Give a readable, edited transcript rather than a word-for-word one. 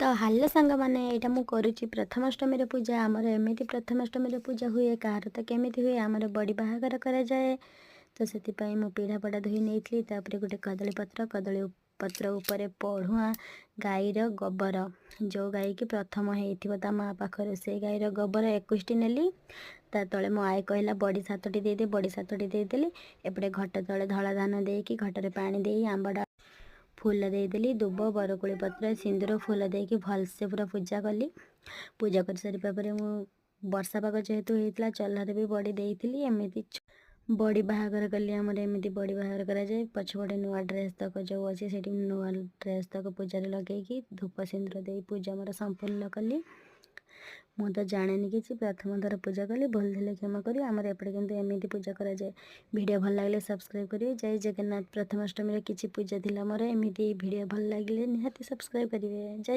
ତ ହାଲୋ ସାଙ୍ଗମାନେ, ଏଇଟା ମୁଁ କରୁଛି ପ୍ରଥମାଷ୍ଟମୀର ପୂଜା। ଆମର ଏମିତି ପ୍ରଥମାଷ୍ଟମୀର ପୂଜା ହୁଏ, କାହାର ତ କେମିତି ହୁଏ। ଆମର ବଡ଼ି ବାହାଘର କରାଯାଏ, ତ ସେଥିପାଇଁ ମୁଁ ପିଢ଼ା ପଡ଼ା ଧୋଇ ନେଇଥିଲି। ତାପରେ ଗୋଟେ କଦଳୀ ପତ୍ର, କଦଳୀ ପତ୍ର ଉପରେ ପଢୁଆଁ ଗାଈର ଗୋବର, ଯେଉଁ ଗାଈକି ପ୍ରଥମ ହେଇଥିବ ତା ମା ପାଖରୁ, ସେଇ ଗାଈର ଗୋବର 21ଟି ନେଲି। ତା ତଳେ ମୋ ଆଈ କହିଲା ବଡ଼ି 7ଟି ଦେଇଦେ, ବଡ଼ି 7ଟି ଦେଇଦେଲି। ଏପଟେ ଘଟ ତଳେ ଧଳା ଧାନ ଦେଇକି, ଘଟରେ ପାଣି ଦେଇ, ଆମ୍ବଡାଳ ଫୁଲ ଦେଇଦେଲି, ଦୁବ ବରକୋଳି ପତ୍ର, ସିନ୍ଦୁର, ଫୁଲ ଦେଇକି ଭଲସେ ପୁରା ପୂଜା କଲି। ପୂଜା କରିସାରିବା ପରେ ମୁଁ ବର୍ଷା ପାଗ ଯେହେତୁ ହେଇଥିଲା, ଚହ୍ଲାରେ ବି ବଡ଼ି ଦେଇଥିଲି। ଏମିତି ବଡ଼ି ବାହାଘର କଲି। ଆମର ଏମିତି ବଡ଼ି ବାହାଘର କରାଯାଏ। ପଛପଟେ ନୂଆ ଡ୍ରେସ୍ ତକ ଯେଉଁ ଅଛି, ସେଇଠି ନୂଆ ଡ୍ରେସ୍ ତକ ପୂଜାରେ ଲଗେଇକି ଧୂପ ସିନ୍ଦୁର ଦେଇ ପୂଜା ମୋର ସମ୍ପୂର୍ଣ୍ଣ କଲି। ମୁଁ ତ ଜାଣେନି କିଛି, ପ୍ରଥମ ଥର ପୂଜା କଲି, ଭୁଲ ଥିଲେ କ୍ଷମା କରିବେ। ଆମର ଏପଟେ କିନ୍ତୁ ଏମିତି ପୂଜା କରାଯାଏ। ଭିଡ଼ିଓ ଭଲ ଲାଗିଲେ ସବସ୍କ୍ରାଇବ୍ କରିବେ। ଜୟ ଜଗନ୍ନାଥ। ପ୍ରଥମାଷ୍ଟମୀର କିଛି ପୂଜା ଥିଲା ମୋର ଏମିତି। ଭିଡ଼ିଓ ଭଲ ଲାଗିଲେ ନିହାତି ସବସ୍କ୍ରାଇବ୍ କରିବେ। ଜୟ